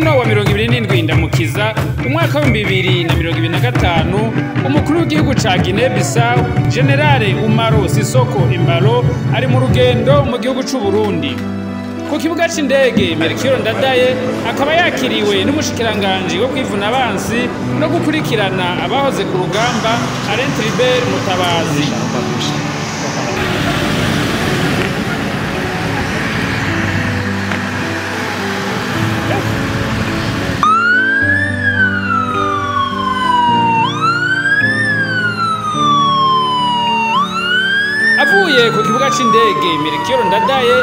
Kuri uno wa 27 Ndamukiza umwaka wa 2025, umukuru w'igihugu ca Guinea Bissau Generale Umaro Sissoco Embaló ari mu rugendo mu gihugu c'u Burundi. Ku kibuga c'indege, Melchior Ndadaye akaba yakiriwe n'umushikiranganji wo kwivuna abansi no gukurikirana abahoze ku rugamba, Alain Tribert Mutabazi. Avuye ku kibuga c'indege, Melchior Ndadaye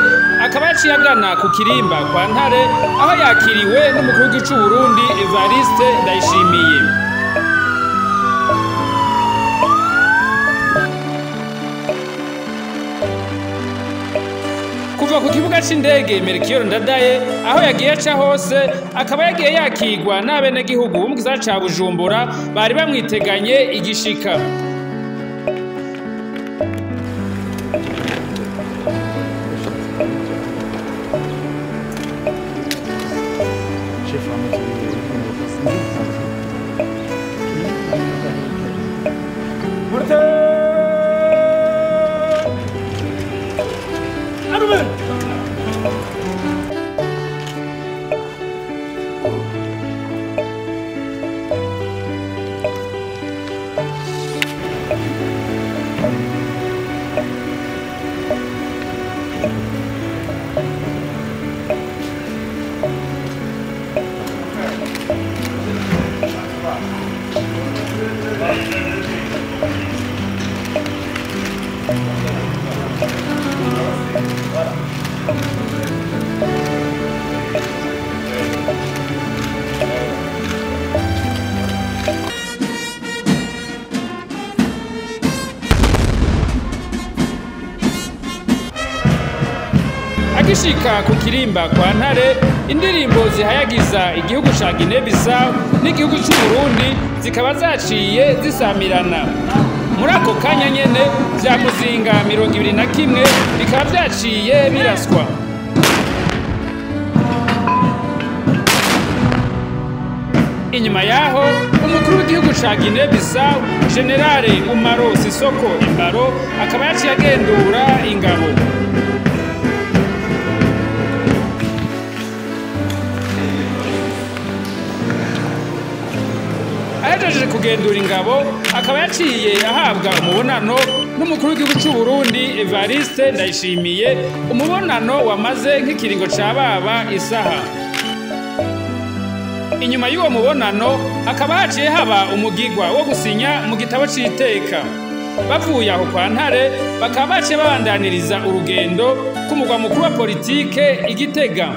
akaba yaciye agana ku kirimba kwa Ntare, aho yakiriwe n'umukuru w'igihugu c'u Burundi Evariste Ndayishimiye. Kuva ku kibuga c'indege, Melchior Ndadaye aho yagiye aca hose akaba yagiye yakigwa n'abenegihugu bo mu gisagara ca Bujumbura bari bamwiteganye igishika. Agishika ku kirimba kwa Ntare, indirimbo zihayagiza igihugu ca Guinea Bissau n'igihugu c'u Burundi zikaba zaciye zisamirana. Muri ako kanya nyene, vya muzinga 21 bikaba vyaciye biraswa. Inyuma yaho, umukuru w'igihugu ca Guinea Bissau Generale Umaro Sissoco Embaló akaba yaciye agendura ingabo. Ahejeje kugendura ingabo, akaba yaciye ahabwa umubonano n'umukuru w'igihugu c'u Burundi Evariste Ndayishimiye, umubonano wamaze nk'ikiringo ca baba isaha. Inyuma y'uwo mubonano hakaba haciye haba umugigwa wo gusinya mu gitabo c'iteka. Bavuye aho kwa Ntare, bakaba baciye babandaniriza urugendo k'umugwa mukuru wa politike, Igitega.